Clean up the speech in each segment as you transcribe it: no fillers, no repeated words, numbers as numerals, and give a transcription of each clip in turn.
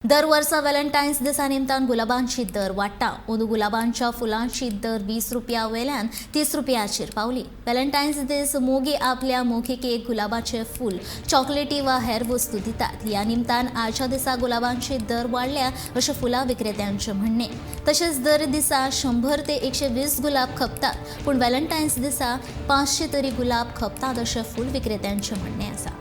दर वर्सा व्हॅलेंटायन्स दिसा निमतान गुलाबांची दर वाडटा. अंदू गुलाबांच्या फुलांची दर 20 रुपया वेल्यान 30 रुपयाचेर पावली. व्हॅलेंटायन्स दीस मोगी आपल्या मोगिकेक गुलाबाचे फूल, चॉकलेटी वा हेर वस्तू दितात. ह्या निमतान आजच्या दिसा गुलाबांची दर वाडल्या अशें फुलां विक्रेत्यांचें म्हणणें. तशेंच दर दिसा 100 ते 120 गुलाब खपतात, पूण व्हॅलेंटायन्स दिसा 500 तरी गुलाब खपतात अशें फूल विक्रेत्यांचें म्हणणें आसा.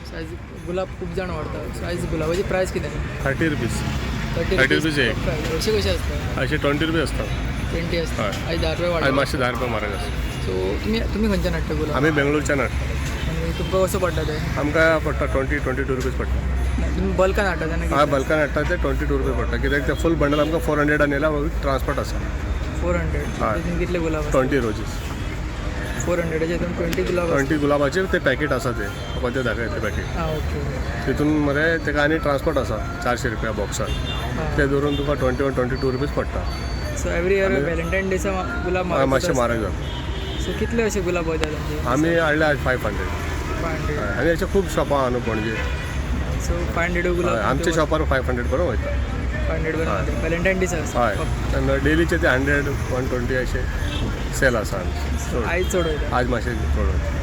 सो आयज गुलाब खूब जाण व्हरता. सो आयज गुलाबाची प्रायस कितें? 30 रुपीज. 30 30 रुपीज एक. हरशीं कशी आसता? अशे 20 रुपीज आसता. 20 आसता. हय. आयज 10 रुपया आनी वाडला. मातशे 10 रुपया म्हारग आसा. सो तुमी खंयच्यान हाडटा गुलाब? आमी बेंगलोरच्यान हाडटा. आनी तुमकां कसो पडटा ते? आमकां पडटा 20-22 रुपीज पडटा. ना, तुमी बल्कान हाडटा तेन्ना हय, कितले? बल्कान हाडटा ते 22 रुपया पडटा, कित्याक ते फूल बंडल आमकां 400 येयला, विथ ट्रान्सपोर्ट आसा. 400? हय. तितून कितले गुलाब आसता? 20 रोजीस. 400चे हितून 20 गुलाब आसता. 20 गुलाबाचे ते पॅकेट आसा, ते तुका ते दाखयता ते पॅकेट. आं, ओके. तितून मरे तेका आनी ट्रान्सपोर्ट आसा 400 रुपया बॉक्सान. ते धरून तुका 21-22 रुपीज पडटा. सो एवरी इयर व्हॅलेंटायन दिसा गुलाब हय, म्हारग मातशें म्हारग जाता. सो कितले अशे गुलाब वयता तुमचे? आमी हाडले आज 500. 500. आनी अशे खूब शॉपां आहा न्हू पणजे. सो 500 गुलाब. हय, आमच्या शॉपार 500 करून वयता. 500 बरोबर व्हॅलेंटायन दिसा आसता. हय, आनी डेलीचे ते 100-120 अशे सेल आसा आमचे. आयज चड वयता. आज मातशें चड वयता.